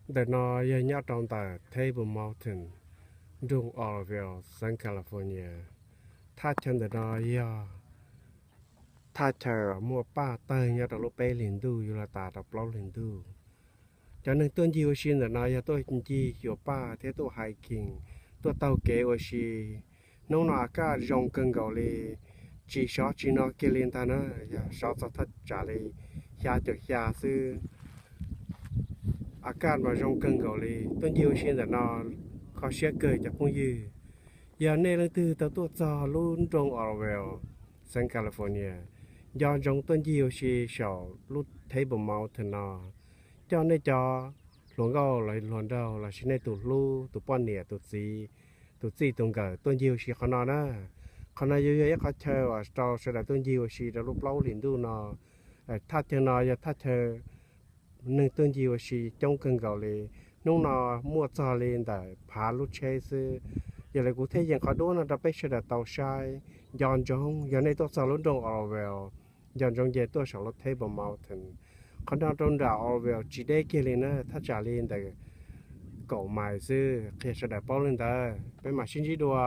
Ntawm no yog nyob rau ntawm Table Mountain, nroog Oroville, xeev California. Thaj chaw ntawm no yog thaj chaw muaj paj tawg nyob rau lub peb hlis ntuj yuav luag tas rau plaub hlis ntuj. Cov neeg tuaj ncig ua si ntawm no yog tuaj ncig xyuas paj thiab tuaj hiking, tuaj taug kev ua si. Hnub no a kaj zoo kawg nkaus li, tsis sov tsis no kiag li ntag na, yog sov txog thaj tsam li xya caum xya xwb. A kaj mas zoo kawg nkaus li, tuaj ncig ua si ntawm no kho siab kawg cov phooj ywg. Yog nej leej twg tau tuaj txog lub nroog Oroville, xeev California, nco ntsoov tuaj ncig ua si saum lub Table Mountain no, coj nej cov hluas nkauj los hluas nraug los sis nej tus hlub, tus poj niam, tus txiv, tus txij tus nkawm tuaj ncig ua si qhov no na. Qhov no yuav yog ib qhov chaw uas rau sawv daws tuaj ncig ua si rau lub plaub hlis ntuj no. Thaj chaw no yog thaj chaw neeg tuaj ncig ua si coob kawg nkaus li. Hnub no muaj txog li ntawm phav lub tsheb xwb. Yog li kuv thiaj yees qhov duab no rau peb sawv daws tau saib. Nco ntsoov yog nej tuaj txog lub nroog Oroville, nco ntsoov ces tuaj saum lub Table Mountain. Qhov no rau nram Oroville tsis deb kiag li na, thaj tsam li ntawm kaum mais xwb, qhia sawv daws paub li ntawd. Peb mam sib ntsib dua.